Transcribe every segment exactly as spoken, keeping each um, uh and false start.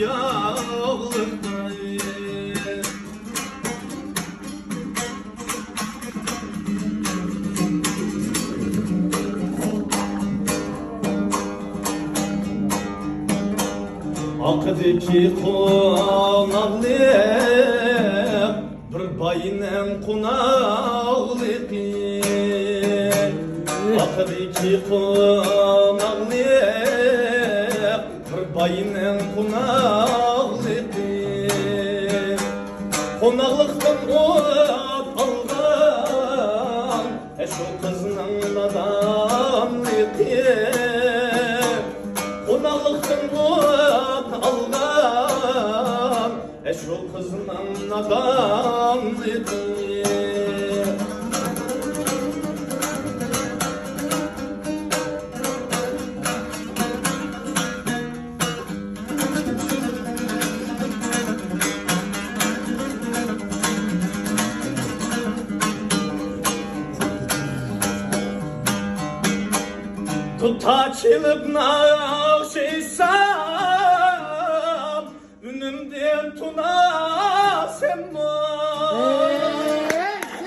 ياغلىق. ئاقىدىكى قوناقلىق بىر باينىڭ قوناقلىقى. ئاقىدىكى قوناقلىق بىر باينىڭ قوناقلىقى. قوناقلىقتىن ئوت ئالغان، ئەشۇ قىزنىڭ نادانلىقى. قوناقلىقتىن ئوت ئالغان، ئەشۇ قىزنىڭ نادانلىقى. دۇتار چېلىپ ناخشا ئېيتسام، ئۈنۈمدىن توناسەنمۇ؟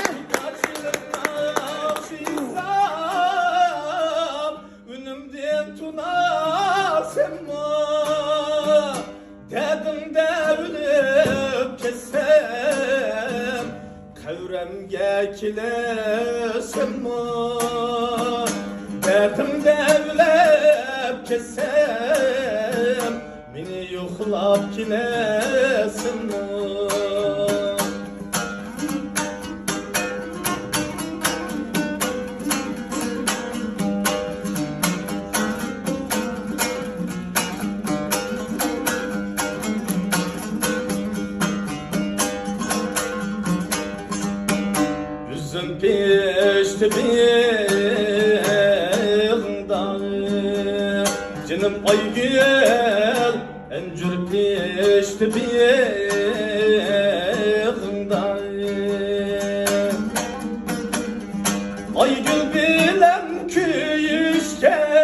دۇتار چېلىپ ناخشا ئېيتسام، ئۈنۈمدىن توناسەنمۇ؟ دەردىڭدە ئۆلۈپ كەتسەم، قەبرەمگە كېلەسەنمۇ؟ دەردىڭدە ئۆلۈپ كەتسەم، مېنى يوقلاپ كېلەسەنمۇ؟ ئۈزۈم پىشتى بېغىڭدا، جېنىم ئايگۈل، ئەنجۈر پىشتى بېغىڭدا. ئايگۈل بىلەن كۆيۈشكەن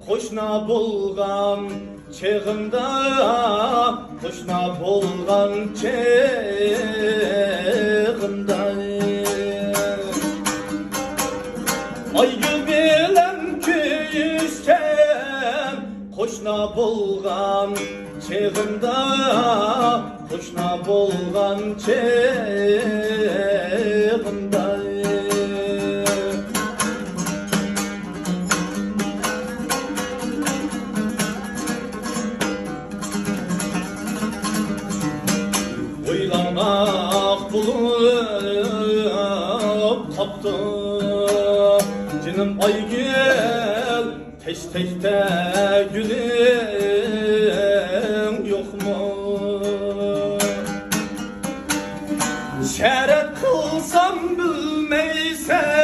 قوشنا بولغان چېغىمدا، قوشنا بولغان چېغىمدا. ئايگۈل بىلەن كۆيۈشكەن قوشنا بولغان چېغىمدا، قوشنا بولغان چېغىمدا. ئويلانماق بولۇپ قاپتۇ جېنىم ئايگۈل. تەشتەكتە گۈلۈڭ يوقمۇ؟ شەرەت قىلسام بىلمەيسەن،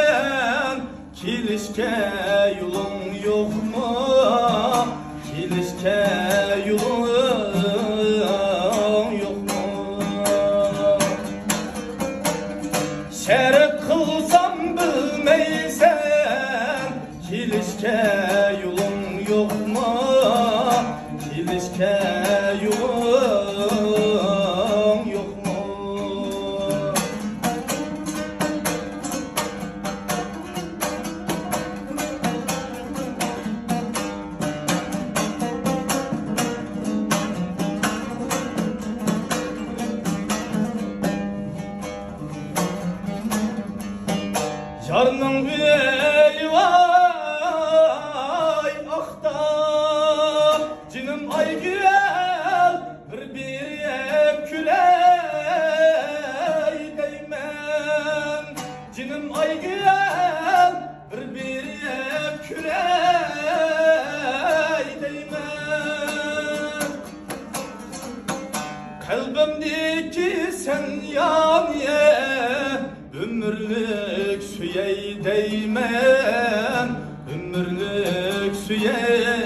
كېلىشكە يولۇڭ يوقمۇ؟ كېلىشكە يولۇڭ يوقمۇ؟ شەرەت قىلسام بىلمەيسەن، كېلىشكە يولۇڭ يوقمۇ؟ كېلىشكە يولۇڭ يوقمۇ؟ يارنىڭ ئۆيى ۋاي ئاختا، جېنىم ئايگۈل، بىر بېرىپ كۈلەي دەيمەن، جېنىم ئايگۈل، بىر بېرىپ كۈلەي دەيمەن. قەلبىمدىكى سەن يانى، ئۆمۈرلۈك سۆيەي دەيمەن، ئۆمۈرلۈك سۆيەي